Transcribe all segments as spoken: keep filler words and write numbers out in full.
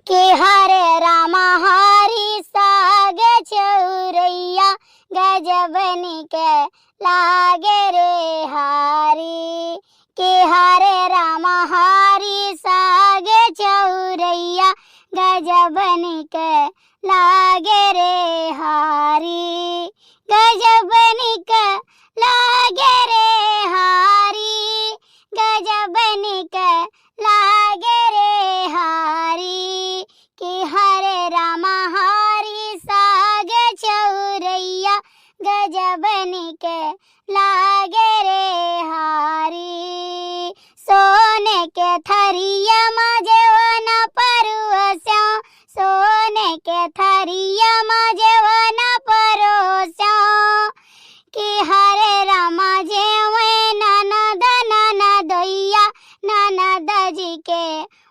कि हरे रामा हरी साग चौरैया, गजब निक लागे रे हरी। कि हरे रामा हरी साग चौरैया, गजब निक लागे रे हरी। गजब निक लागे रे हरी। गजब निक लागे रे हरी। कि हरे रामा हरी साग चौरैया, गजब निक लागे रे हरी। सोने के थरिया मा जेवन परोस्यो, सोने के थरिया मा जेवन परोस्यो। कि हरे रामा जेवे ननद ननदोइया, ननद जी के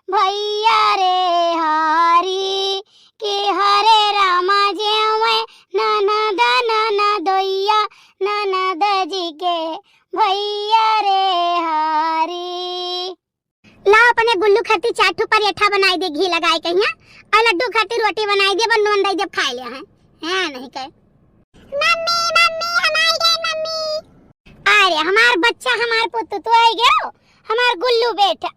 भैया रे हरी। कि हरे रामा जेवे ननद ननदोइया, ननद जी के भैया रे हरी। ला अपने गुल्लू खातिर चार ठो परेठा बनाई दे घी लगाए के हियाँ, और लड्डू खातिर रोटी बनाई दे, बस नून दई देब खाए ले हैं। हैं नहीं कहे। मम्मी, मम्मी, हम आई गए मम्मी। अरे हमार बच्चा, हमार पुत, तू आई गयो, हमार गुल्लू बेटा।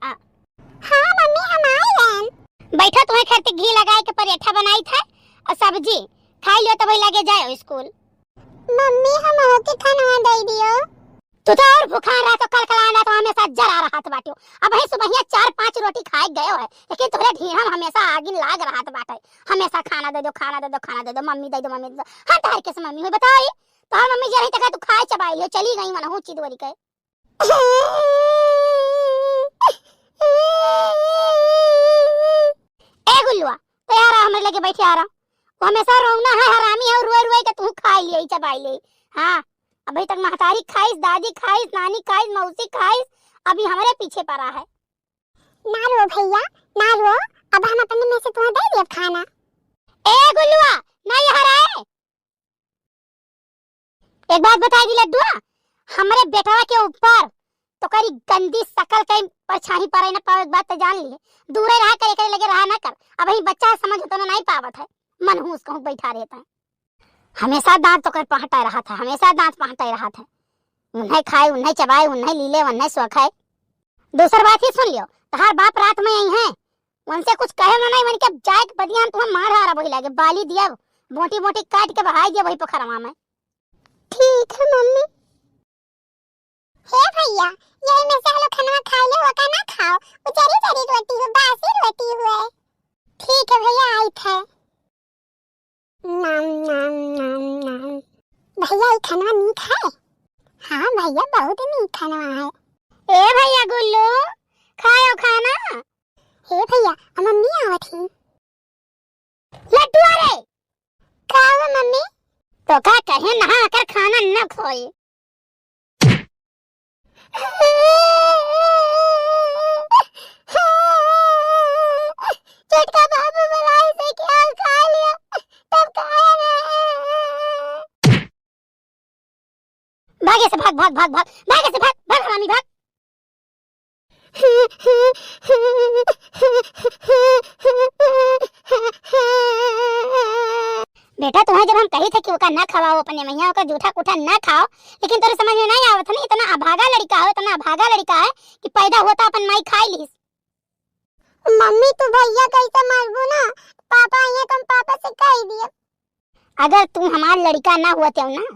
हाँ मम्मी, हम आई गए। बैठा, तुम्हें खातिर घी लगाए के परेठा बनाई था और सब्जी खाई लियो, तब लगे जाओ स्कूल। मम्मी, हमहू के खानवा दे दियो। तू तो और भुखान रहा तो कलकलान रहा तो हमेशा जरा रहत बाटियो। अबहीं सुबहिया चार पाँच रोटी खाए गयो है, लेकिन तोहरे ढीढ़ा में हमेशा आगिन लाग रहत बाटे। हमेशा खाना दे दो, खाना दे दो, खाना दे दो, मम्मी दे दो, मम्मी दे दो। हम तोहर कैसे मम्मी हुई बताई? तोहर मम्मी जे रही तका तू खाए चबाई लियो, चली गई मनहू चिदवरी के। ए गुल्लुआ, तो यार हमरे लगे बैठे आ रहा। वो हमेशा रोना है, हरामी है, रोए रोए के तू खाई ले, चबाई ले। हाँ, अभी तक महतारी खाइस, दादी खाइस, नानी खाइस, मौसी खाइस, अभी हमरे पीछे पड़ा है। ना रो भैया, ना रो, अब हम अपने में से तुम्हें दे दिया खाना। ए गुल्लुआ, ना यहाँ रहे। एक बात बताई दी लड्डुआ, हमरे बेटवा के ऊपर तोकरी गंदी शकल कहीं परछाई पड़े न पावे, एक बात तो जान ली, दूरे रहा कर, एकरे लगे रहा ना कर। अबहीं बच्चा है, समझ तो नहीं पावत है, मनहूस कहूँ बैठा रहता है। हमेशा दांत तोकर पहटाए रहत है, हमेशा दांत पहटाए रहत है। उन्हें खाए, उन्हें चबाए, उन्हें लीले, उन्हें सोखे। दूसर बात ही सुन लियो, तहार बाप रात में आई हैं, उनसे कुछ कहे ना नहीं, उनके जाए के बदियान तुम्हें मार हारा वही लागे, बाली दिया, बोटी बोटी काट के बहाई दिया वही पोखरवा में। ठीक है मम्मी। हे भैया, यही में से आलू खनवा खा ले, ओका ना खाओ, वो जरी जरी रोटी हो, बासी रोटी हुए। ठीक है भैया, आई थे। नाम, नाम, नाम, नाम। भैया, ई खनवा नीक है? हाँ भैया, बहुत नीक खनवा है। ए भैया गुल्लू, खायो खाना। हे भैया, अब मम्मी आवत ही। लड्डू रे। का हुआ मम्मी? तो का कहे नहा कर खाना न खोए। छोटका बाबू मलाई से क्या खा लिया, तब खाया ना। भागे से भाग, भाग, भाग, भाग, भागे से भाग, भाग हरामी भाग। बेटा, तुम्हें जब हम कही थे कि ओका ना खवाओ, अपने मैया ओका जूठा कूठा ना खाओ, लेकिन तोरे समझ में नहीं आवत है ना, इतना अभागा लड़का हो, इतना अभागा लड़का है कि पैदा होता अपन माई खाई लीस। मम्मी, तू भैया कैसे मारबू ना, पापा आइए तो हम पापा से कह दिए। अगर तू हमार लड़का ना होते हो ना,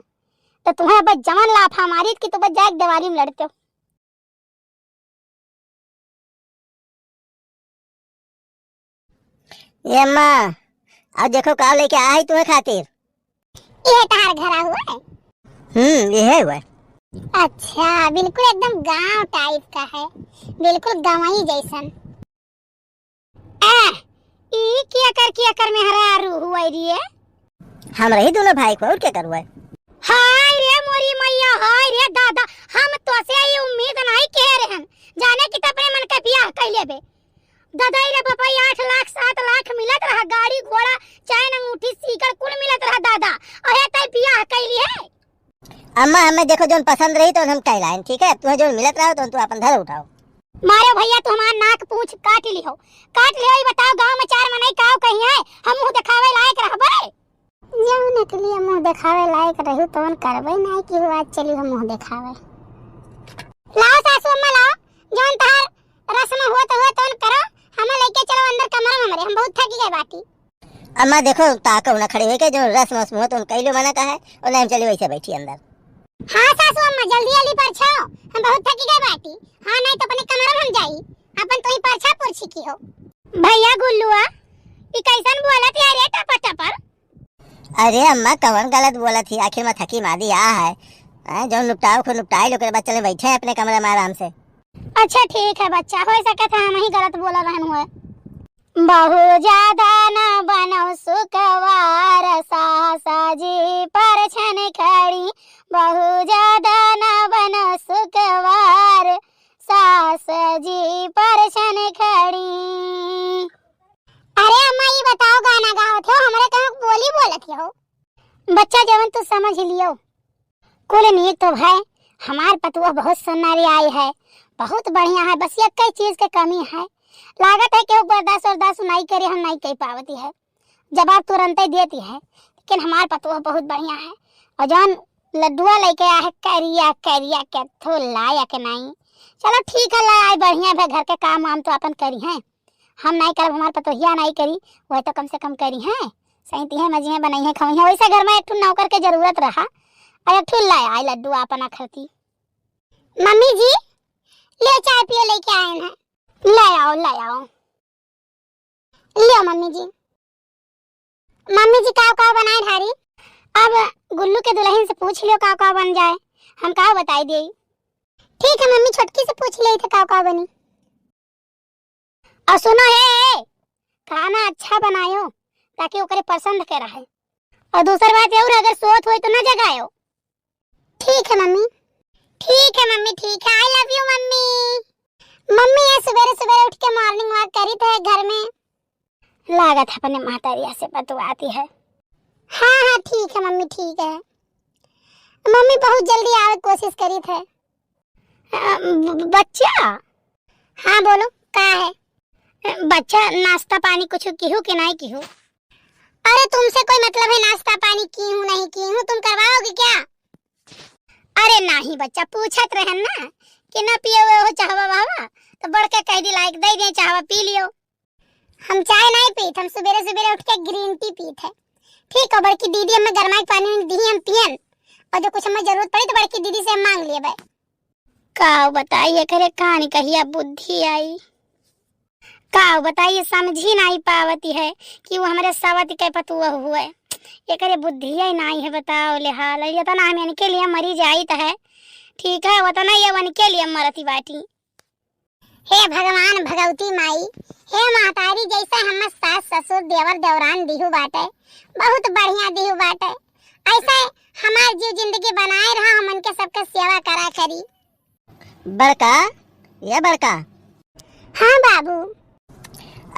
तो तुम्हें बस जवन लाफा मारी कि तू बस जाके देवाली में लड़ते हो। ए अम्मा, अब देखो का लेके आया है तुम्हें खातिर। ये तहार घरा हुआ है? हम्म, ये है हुआ है। अच्छा, बिल्कुल एकदम गांव टाइप का है, बिल्कुल गंवई जैसन। आ, ई केकर केकर मेहरारू हुए रे? हम रही दोनों भाई को, और केकर हुए? हाय रे मोरी मैया, हाय रे दादा, हम तो से ई उम्मीद नहीं के रहन, जाने कि त अपने मन के बियाह कइ लेबे। दादा रे बापा, आठ लाख, सात लाख मिलत रहा, गाड़ी घोड़ा, चैन अंगूठी सीकर कुल मिलत रहा दादा, अहे तय बियाह कइली है। अम्मा, हमें देखो जौन पसंद रही तो हम कहलाएन, ठीक है? तुम्हें जौन मिलत रहो तो तुम अपन धर उठाओ। मारो भैया, तू हमार नाक पूछ काट लिहो, काट लिहो। ई बताओ, गांव में चार मनई देखावे लायक रहू तवन करबे नाहीं कि आज चली हम मुँह देखावे। लाओ सासू अम्मा लाओ, जौन तहार रस्म होत हुए तवन करो, हमें लेके चलो अंदर कमरा में हमरे, हम बहुत थकी गए बाटी। अम्मा देखो, ताको ना खड़े होके जो रस्म वस्म होत उन कैलो मना का है, और नहीं हम चली वैसे बैठी अंदर। हाँ सासू अम्मा, जल्दी जल्दी परछाओ, हम बहुत थकी गए बाटी। हाँ, नहीं तो अपने कमरा में हम जाई, अपन तो ही परछा पुरछी की हो। भैया गुल्लुआ, ई कैसन बोलत है रे टपर टपर? अरे अम्मा, कवन गलत बोलत ही? आखिर में थकी मादी आ है, हैं? जौन निपटाओ को निपटाई लो, ओकरे बाद चले बैठे हैं अपने कमरे में आराम से। अच्छा ठीक है बच्चा, हो सकत है हम ही गलत बोला रहन हुए। बहु ज्यादा न बनो सुकवार, सास जी परछन खड़ी। बहु ज्यादा न बनो सुकवार, सास जी परछन खड़ी। अरे अम्मा, ई बताओ, गाना गावत हो, हमरे कहाँ बोली बोलत हो? बच्चा, जवन तू समझ लियो। कुल नीक तो है, हमार पतुआ बहुत सुनरी आई है, बहुत बढ़िया है, बस यक्कै चीज के कमी है। लागत है केहू बर्दाश्त उर्दाश्त नाहीं करे, हम नाहीं कह पावती है, जवाब तुरंते देती है, लेकिन हमार पतुआ बहुत बढ़िया है। और जौन लड्डुआ लेके आए है करिया करिया के, थो लायक नाहीं। चलो ठीक है, ला आई, बढ़िया है, घर के काम वाम तो अपन करी हैं। हम नाहीं करब, हमार पतोहिया नाहीं करी, वह तो कम से कम करी हैं, सही तिहे मजिहे बनइहे खवइहे। वैसे घर में एक ठो नौकर के जरूरत रहा, और एक ठो ले आए लड्डू अपना खरती। मम्मी जी, ले चाय पियो, लेके आए हैं। ले आओ, ले आओ, लियो मम्मी जी। मम्मी जी, काव काव बनाए ढारी? अब गुल्लू के दुल्हन से पूछ लियो काव काव बन जाए, हम काव बताई देई। ठीक है मम्मी, छोटकी से पूछ लियो तो काव काव बनी। और सुनो हे, खाना अच्छा बनायो ताकि ओकरे पसंद के रहे। और दूसर बात और, अगर सोत होई तो ना जगायो। ठीक है मम्मी। ठीक है मम्मी, ठीक है। I love you मम्मी। मम्मी ये सुबेरे सुबेरे उठ के morning walk करी थे घर में। लागत है अपने महतरिया से बतुआती है। हाँ हाँ ठीक है मम्मी, ठीक है। मम्मी बहुत जल्दी आवे कोशिश करी थे। अ, ब-, बच्चा। हाँ बोलो, का है? बच्चा, नाश्ता पानी कुछ किहू कि नाहीं किहू? अरे तुमसे कोई मतलब है नाश्ता पानी किहू नहीं किहू, तुम करवाओगे क्या? अरे नाहीं बच्चा, पूछत रहन ना कि ना पियो हो चाहवा वाहवा, तो बढ़ के कह दी लायक दे दे चाहवा पी लियो। हम चाय नाहीं पीत, हम सुबेरे सुबेरे उठ के green tea पीत है। ठीक है बड़की दीदी, हमें गरमाई के पानी दी, हम पियन, और जो कुछ हमें जरूरत पड़ी तो बड़की दीदी से हम मांग लेबे। का बताई एकरे कहानी कहिया बुद्धि आई, का बताई, ये समझी नाहीं पावती है कि वो हमरे सवत के पतुआ हुए। एकरे बुद्धिया ही नाहीं है, बताओ ले हाल। ये तो ना हम इनके लिए मरी जाइत है, ठीक है, वो तो ना ये उनके लिए मरती बाटी। हे भगवान भगवती माई, हे महतारी, जैसे हम सास ससुर देवर देवरान दिहु बाटे, बहुत बढ़िया दिहु बाटे, ऐसे हमार जीव जिंदगी बनाए रहा, हम उनके सबके सेवा करा करी। बड़का, या बड़का। हाँ बाबू।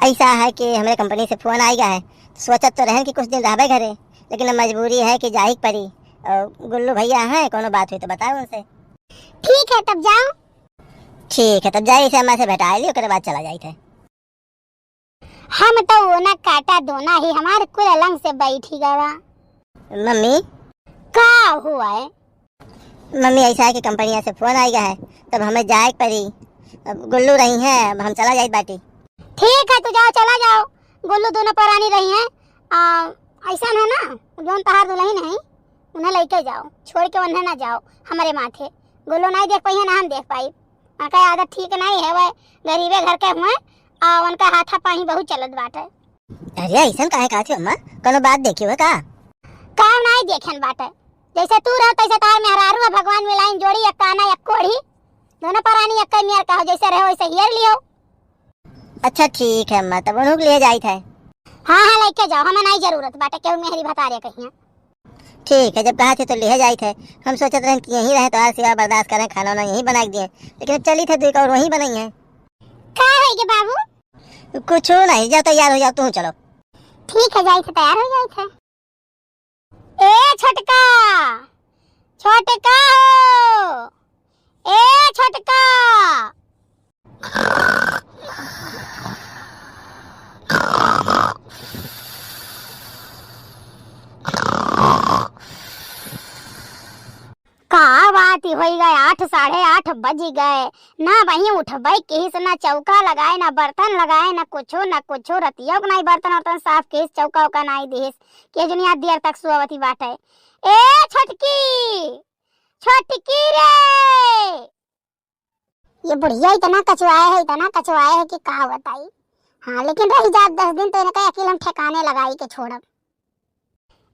ऐसा है कि हमरे कंपनी से फोन आइगा है, सोचत तो रहन कि कुछ दिन रहबे घरे, लेकिन अब मजबूरी है कि जाही के पड़ी। और गुल्लू भैया हैं, कोनो बात हुई तो बताओ उनसे। ठीक है, तब जाओ। ठीक है, तब जाई से अम्मा से भेंटा ली, ओकरे बाद चला जाई थे। हम तो वो ना काटा दोना ही हमार कुल अलंग से बैठी गवा। मम्मी। का हुआ है? मम्मी, ऐसा है कि कंपनिया से फोन आइगा है, तब हमें जाए के पड़ी। अब गुल्लू रही हैं, अब हम चला जाइत बाटी। ठीक है, तू जाओ, चला जाओ, गुल्लू दोनों परानी रही हैं। आ, ऐसा है ना, जौन तहार दुल्हन है, उन्हें लेके जाओ, छोड़ के उन्हें ना जाओ हमरे माथे। गुल्लू नाहीं देख पाई है, ना हम देख पाई। उनका आदत ठीक नाहीं है, वह गरीबे घर के हुए, आ उनका हाथापाई बहुत चलत बाटे। अरे, ऐसन काहे कहत हो अम्मा? कोनो बात देखी हो का? काम नाहीं देखेन बाटे, जैसे तू रहो तैसे तार मेहरारू है, भगवान मिलाइन जोड़ी, एक काना एक कोढ़ी, दोनों परानी एक नियर का हो, जैसे रहो वैसे हेर लियो। अच्छा ठीक है अम्मा, तब उन्हों के लिए जाइत है। हाँ हाँ, लेके जाओ, हमें नाहीं जरूरत बाटे केहू मेहरी भतारे कहिया। ठीक है, जब कहा थे तो लिहे जाइत है। हम सोचत रहन कि यहीं रहे, तोहार सेवा बर्दाश्त करें, खाना वाना यहीं बना के दिए, लेकिन अब चली थे, दुई का और वहीं बनई है। का है के बाबू? कुछ नहीं, जाओ तैयार हो जाओ, तू चलो। ठीक है, जाइत है, तैयार हो जाइत है। ए छोटका, छोटका हो, ए छोटका। राती होई गए, आठ, साढ़े आठ बजि गए, ना वहीं उठबै किहिस, ना चौका लगाए, ना बर्तन लगाए, ना कुछो, ना कुछो, रतियो के नाहीं बर्तन वर्तन साफ किहिस, चौका उका नाहीं दिहिस, के जनिया देर तक सोवत ही बाटे। ए छोटकी, छोटकी रे, ये बुढ़िया इतना कचुआए है, इतना कचुआए है कि का बताई। हाँ, लेकिन रही जात दस दिन तो इनका अकिल हम ठिकाने लगाई के छोड़ब।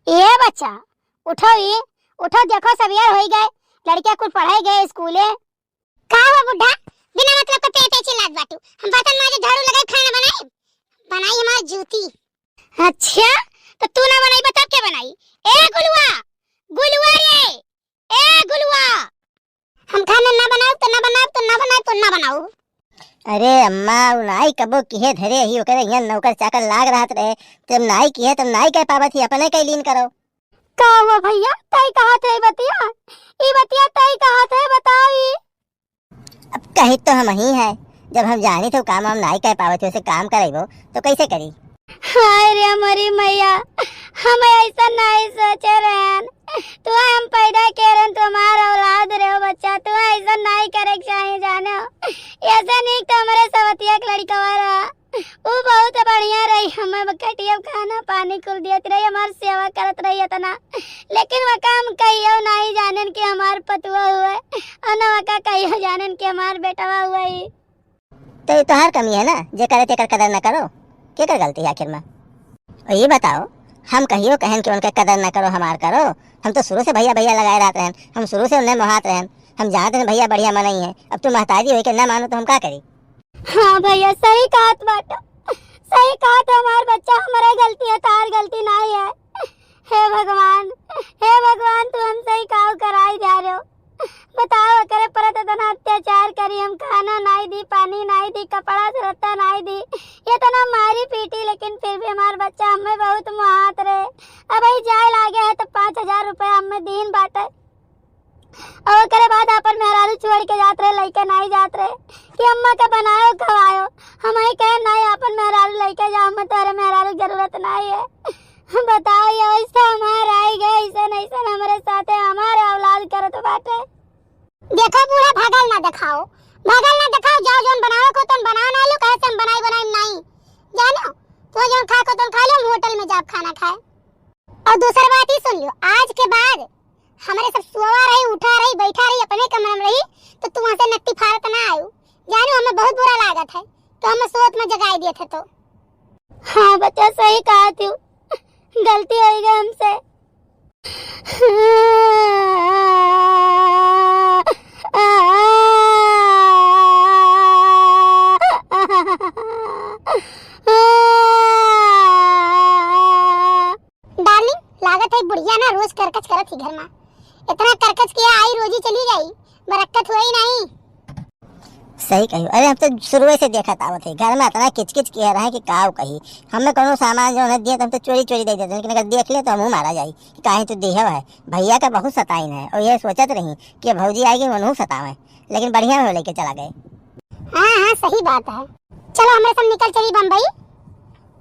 ए बच्चा, उठो ई, उठो, देखो सबेर होई गए, लड़के कुल पढ़े गए स्कूले। का हुआ बुढ़ा, बिना मतलब के पे पे चिल्लात बाटू? हम बर्तन माजे, झाड़ू लगाई, खाना बनाई, बनाई हमार जूती। अच्छा, तो तू ना बनाई, बताओ क्या बनाई? ए गुलुआ, गुलुआ रे, ए गुलुआ। हम खाना ना बनाओ तो ना बनाओ तो ना बनाओ तो ना बनाओ। अरे अम्मा, उ नाई कबो किहे धरे ही, ओकरे हियां नौकर चाकर लाग रहत रहे, जब नाई किहे तब नाई कह पावत ही, अपने कह लीन करो। का हुआ भैया, तई कहत है ई बतिया? ई बतिया तई कहत है, बताओ ई। अब कही तो हम ही है, जब हम जानी थे काम हम नाई कह पावत ही, उसे काम करेबो तो कैसे करी? हाय रे हमारी मैया, हम ऐसा नाई सोचे रहन। तू हम पैदा के रहन, तू हमार औलाद रहे हो बच्चा, तू ऐसा नाई करे के चाही जाने हो। ऐसे नहीं तो हमारे सवतिया के लड़कवा रहा, उ बहुत बढ़िया रही, हमें बकटिया खाना पानी कुल दियत रही, हमार सेवा करत रही इतना, लेकिन वका हम कहियो नाई जानेन कि हमार पतुआ हुए, और न वका कहियो जानेन कि हमार बेटवा हुए। तो ये तोहार कमी है ना, जे करे तेकर कदर न करो, केकर गलती है आखिर में? और ये बताओ, हम कहियो कहन कि उनके कदर न करो, हमार करो? हम तो शुरू से भैया भैया लगाए रहत रहन, हम शुरू से उन्हें मोहात रहन, हम जानत रहन भैया बढ़िया मनई है। अब तू महतारी होई के ना मानो तो हम का करी? हाँ भैया, सही कहत बाटो, सही कहत हो, हमार बच्चा, हमारे गलती है, तार गलती नहीं है। हे भगवान, हे भगवान, तू हमसे ही काव कराई जा रहे हो। बताओ, एकरे पर इतना अत्याचार करी, हम खाना नाई दी, पानी नाई दी, कपड़ा लत्ता नाई दी, इतना मारी पीटी, लेकिन फिर भी हमार बच्चा हमें बहुत मोहात रहे। अब ही जाए लागे है तो पाँच हजार रुपया हमें दीन बाटे। और ओकरे बाद अपन मेहरारू छोड़ के जात रहे, लइके नाई जात रहे कि अम्मा का बनायो खवायो। हम ही कहे, "नाई, अपन मेहरारू लइके जाओ, हमें तोहरे मेहरारू के जरूरत नाई है।" बताओ, ये ऐसा हमार आई गए, ऐसे नहीं, ऐसे हमारे साथे हमारे औलाद करत बाटे। देखो बूढ़ा, भागल ना दिखाओ, भागल ना दिखाओ, जाओ जौन बनावे को तौन बनाओ ना लो, कहे से हम बनाई बनाई नाई। जानो, तो जौन खाए को तौन खा लो, हम होटल में जाब खाना खाए। और दूसर बात ही सुन लो, आज के बाद हमरे सब सोवा रही, उठा रही, बैठा रही, अपने कमरा में रही, तो तू वहाँ से नत्ती फारत ना आयु। जानू, हमें बहुत बुरा लागत है, तो हमें सोत में जगाई दिए थे तो। हाँ बच्चा, सही कहा तू, गलती हो गई हमसे। डार्लिंग, लागत है बुढ़िया ना रोज करकच करत ही घर मा। इतना करकच के आई रोजी चली जाई, बरक्कत हुई नहीं। सही कही। अरे हम तो शुरुए से देखत आवत है, घर में इतना किचकिच किया रहे कि काव कही। हमें कोनो सामान जो है दिए तो हम तो चोरी चोरी दे देते, लेकिन अगर देख ले तो हमहू मारा जाई कि काहे तू देहव है। भैया का बहुत सताइन है और ये सोचत रही कि भौजी आएगी, उन्हों सतावे, लेकिन बढ़िया में लेके चला गए। हाँ, हाँ, सही बात है। चलो, हमरे सब निकल चली बम्बई।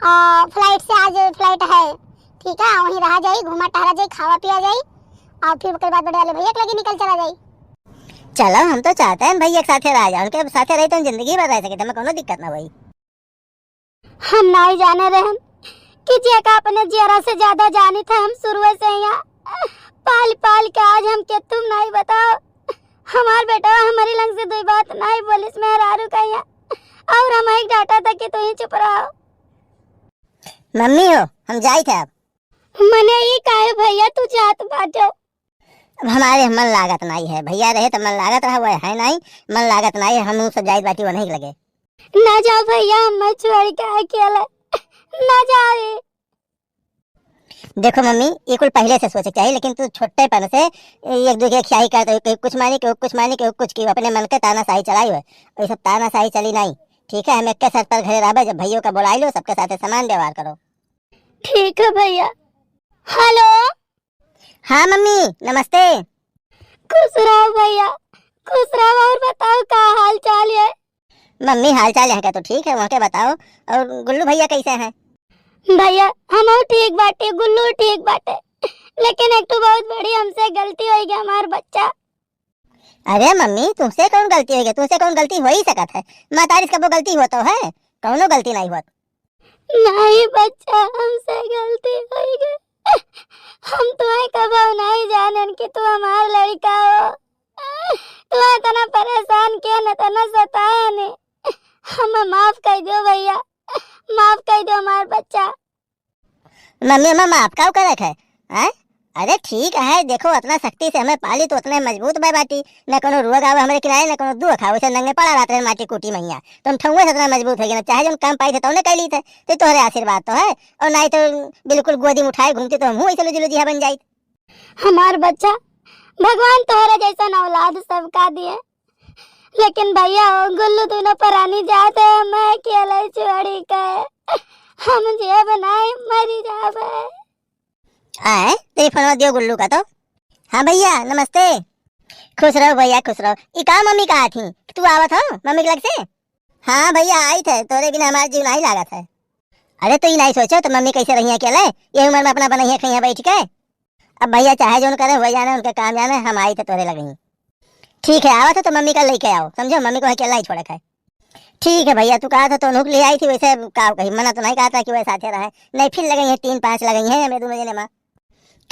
आ, फ्लाइट से आज फ्लाइट है, ठीक है, वहीं रहा जाई, घूमा टहरा जाई, खावा पिया जाई, और फिर ओकर बाद बड़े वाले भैया के लगे निकल चला जाई। चलो, हम तो चाहते हैं भैया के साथे रह जाओ, उनके साथे रही तो हम जिंदगी भर रह सके, हमें कोनो दिक्कत ना होई। हम नाई जाने रहन कि जेका अपने जियरा से ज्यादा जानी था, हम शुरुए से यहाँ पाल पाल के आज हम के तुम नाई बताओ। हमार बेटा हमारी लंग से दुई बात नाई बोलिस मेहरारू का यहाँ, और हम एक डांटा था कि तू ही चुप रहो। मम्मी हो, हम जाई थे अब। मने ई काहे भैया तू जात बाटो? अब हमारे मन लागत नाई है, भैया रहे तो मन लागत रहा, वह है नाई, मन लागत नाई है, हम सब जाइत बाटी वहीं लगे। ना जाओ भैया, हमें छोड़ के अकेले ना जाओ। देखो मम्मी, ये कुल पहले से सोचे के चाहिए, लेकिन तू छोटे पन से एक दूसरे की खियाई करत रही, कहीं कुछ मानी, कहीं कुछ मानी, कहीं कुछ की, अपने मन के तानाशाही चलाई हो, ये सब तानाशाही चली नहीं। ठीक है, हम एक के साथ पर घरे रहबे, जब भैया का बुलाई लो, सबके साथ समान व्यवहार करो। ठीक है भैया। हेलो। हाँ मम्मी, नमस्ते। खुश रहो भैया, खुश रहो। और बताओ, का हाल चाल है? मम्मी, हाल चाल यहाँ का तो ठीक है, वहाँ के बताओ। और गुल्लू भैया कैसे हैं? भैया, हम ठीक बाटे, गुल्लू ठीक बाटे, लेकिन एक तो बहुत बड़ी हमसे गलती हो गई, हमार बच्चा। अरे मम्मी, तुमसे कौन गलती होइ गै? तुमसे कौन गलती होइ सकत है? महतारी से कबो गलती होत है? कौनो गलती नाहीं होत। नाहीं बच्चा, हमसे गलती होइ गै। हम तुहैं कबो नाहीं जानेन कि तू हमार लड़िका हो। तुहैं इतना परेसान कियन, इतना सतायन। हमें माफ कइ दियो भइया, माफ कइ दियो हमार बच्चा। मम्मी, हमें माफ काउ करक है? हैं? अरे ठीक है, देखो, उतना सख्ती से हमें पाली तो उतने मजबूत भै बाटी, न कौनो रोग आवै हमरे किनारे, न कौनो दुख आवै, वैसे नंगे पड़ा रहत रहे माटी कूटी मइहाँ, तो हम ठउए से उतना मजबूत होइ गए, चाहे जौन काम पाई थे तौने कइ ली थे, तो तोहरे आशीर्वाद तो है, और नाहीं तो बिल्कुल गोदी में उठाए घूमती तो हमहूँ ऐसे लुजी लुजिया बन जाइत। हमार बच्चा, भगवान तोहरे जैसन औलाद सबका दिए, लेकिन भइया हो, गुल्लू दूनो परानी जात है, हमें अकेले छोड़ी के हम जियब नाहीं, मरी जाबे। आए, तेरी फोनवा दियो गुल्लू का तो। हाँ भइया, नमस्ते। खुश रहो भइया, खुश रहो। ई का मम्मी कहत ही, तू आवत हो मम्मी के लग से? हाँ भइया, आइत है, तोरे बिना हमार जीव नाहीं लागत है। अरे तू ई नाहीं सोचो तो मम्मी कैसे रही है अकेले, यही उम्र में अपना बनइया खइया बैठ के। अब भइया चाहे जौन करे, हुए जाने, उनके काम जाने, हम आइत है तोरे लगही। ठीक है, आवत हो तो मम्मी का लइके आओ, समझो, मम्मी को अकेला नाहीं छोड़क है। ठीक है भइया, तू कहत हो तो उन्हों के लिए आई थी, वैसे का कही, मना तो नाहीं कहत रहा कि वह साथे रहे, नाहीं फिर लगइहैं, तीन पाँच लगइहैं, हमें दूनो जने मा।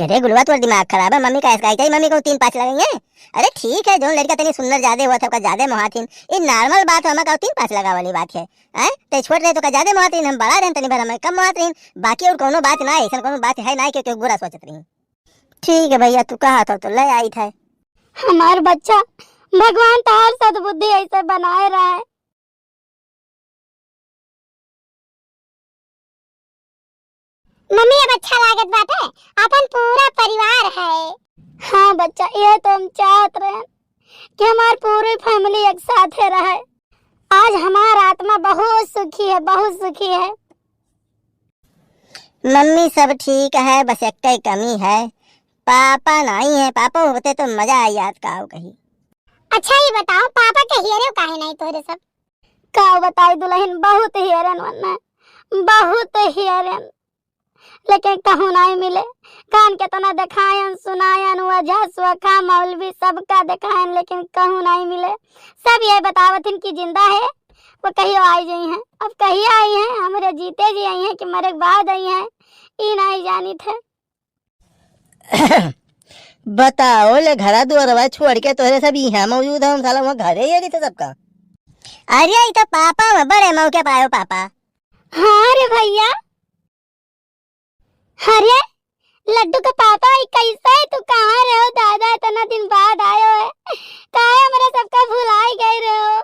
अरे गुलुआ, तोर दिमाग खराब है, मम्मी का ऐसा चाहिए, मम्मी को तीन पाँच लगइहैं। अरे ठीक है, जौन लड़िका तनी सुंदर जादे होत है, ओका जादे मोहात हीन, ई normal बात है, हमें का तीन पाँच लगावे वाली बात है, हैं? ते छोट रहे तो का जादे मोहात हीन, हम बड़ा रहेन तनी भर हमें कम मोहात हीन, बाकी और कौनो बात ना है, ऐसन कौनो बात है ना कि केहू बुरा सोचत रही। ठीक है भइया, तू कहत हो तो ले आइत है। हमार बच्चा, भगवान तोहार सद्बुद्धि ऐसे बनाए रहे। मम्मी, अब अच्छा लागत बाटे, अपन पूरा परिवार है। हाँ बच्चा, यह तो हम चाहत रहेन कि हमार पूरी family एक साथे रहे। आज हमार आत्मा बहुत सुखी है, बहुत सुखी है। मम्मी, सब ठीक है, बस एक कमी है, पापा नाहीं है। पापा होते तो मजा आई, याद काउ कही। अच्छा, ई बताओ, पापा के हियरे काहे नाहीं तोहरे सब? काउ बताई दुलहिन, बहुत हियरेन वन्ने, बहुत हियरेन, लेकिन कहूँ नाहीं मिले। कान केतना देखायन, सुनायन, वजह, सोखा, मौलवी, सबका देखायन, लेकिन कहूँ नाहीं मिले। सब यह बतावत हीन कि जिंदा है, वो कहियो आई जइहैं। अब कहिया अइहैं, हमरे जीते जी अइहैं कि मरे के बाद अइहैं, ई नाहीं जानित है। बताओ ले, घरा दुआरवा छोड़ के तोहरे सब इहाँ मौजूद हो, हम साला वहाँ घरे ही रहित है सबका। अरे, ई तो पापा में बड़े मौके पायो पापा। हाँ रे भइया। अरे, लड्डू के पापा, ई कैसे है? तू कहाँ रहो दादा, इतना दिन बाद आयो है? काहे हमरा सबका भुलाई गए रहो?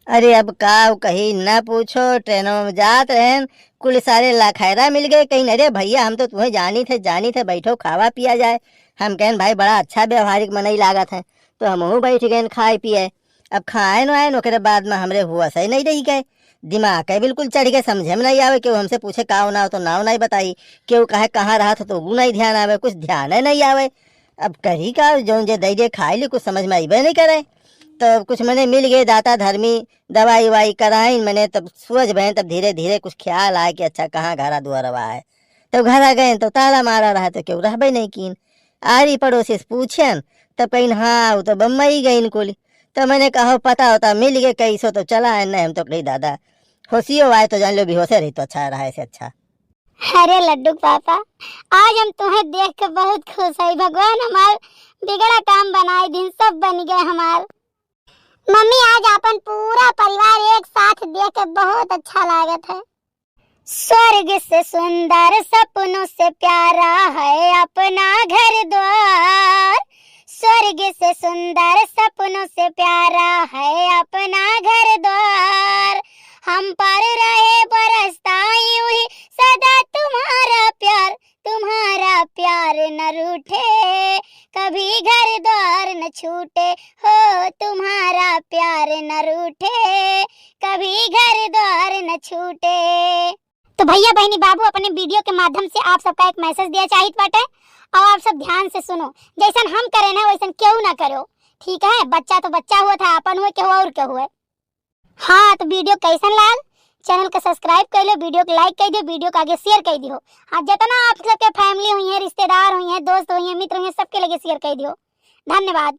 अरे अब काउ कही, न पूछो, ट्रेनवा में जात रहेन, कुल सारे लखैरा मिल गए, कहिन, "अरे भइया, हम तो तुहैं जानित है, जानित है, बैठो, खावा पिया जाए।" हम कहेन, "भाई, बड़ा अच्छा व्यवहारिक मनई लागत है।" तो हमहूँ बैठ गएन खाए पिए। अब खाएन वाएन, ओकरे बाद में हमरे होसै नाहीं रहि गए, दिमागै बिल्कुल चढ़ि गए, समझे में नाहीं आवै, केहू हमसे पूछे काउ नाउ तो नाउ नाहीं बताई, केहू कहे कहाँ रहत हो तो ऊ नाहीं ध्यान आवै, कुछ ध्यानै नाहीं आवै। अब करी का, जौन जे दइ दे खाइ ली, कुछ समझ में अइबे नाहीं करे। तब कुछ मने मिल गए दाता धर्मी, दवाई उवाई कराइन मने, तब सुअझ भएन, तब धीरे धीरे कुछ ख्याल आए कि अच्छा कहाँ घरा दुआरवा है। तब घरा गएन तो ताला मारा रहा तो केहू रहबे नाहीं कीन। आरी पड़ोसी से पूछेन तब कहिन, "हाँ, ऊ तो बम्बई गइन कुली।" तब मने कहो, "पता होता मिल गए कैसो तो चला आएन, नाहीं हम तो कही दादा होसियो आए तो जान लो बेहोसे रही तो अच्छा रहा, ऐसे अच्छा।" अरे लड्डू के पापा, आज हम तुहैं देख के बहुत खुश है। भगवान हमार बिगड़ा काम बनाए दिन, सब बन गए हमार। मम्मी, आज अपन पूरा परिवार एक साथ देख के बहुत अच्छा लागत है। स्वर्ग से सुंदर सपनों से प्यारा है अपना घर द्वार। स्वर्ग से सुंदर सपनों से प्यारा है अपना घर द्वार। हम पर रहे बरसता यूं ही सदा तुम्हारा प्यार, तुम्हारा प्यार न रूठे, कभी घर द्वार न छूटे, हो तुम्हारा प्यार न रूठे, कभी घर द्वार न छूटे। तो भइया, बहिनी, बाबू, अपने video के माध्यम से आप सबका एक message दिया चाहित बाटे, और आप सब ध्यान से सुनो, जैसन हम करेन है वैसन केहू ना करो, ठीक है? बच्चा तो बच्चा होत है, आपन होए, केहू और के होए। हाँ, तो video कैसन लाग? Channel के subscribe कर लो, video के like कर दियो, video के आगे share कर दियो। हाँ, जितना आप सबके family हुई है, रिश्तेदार हुई है, दोस्त हुई है, मित्र हुई है, सबके लगे share कर दियो। धन्यवाद।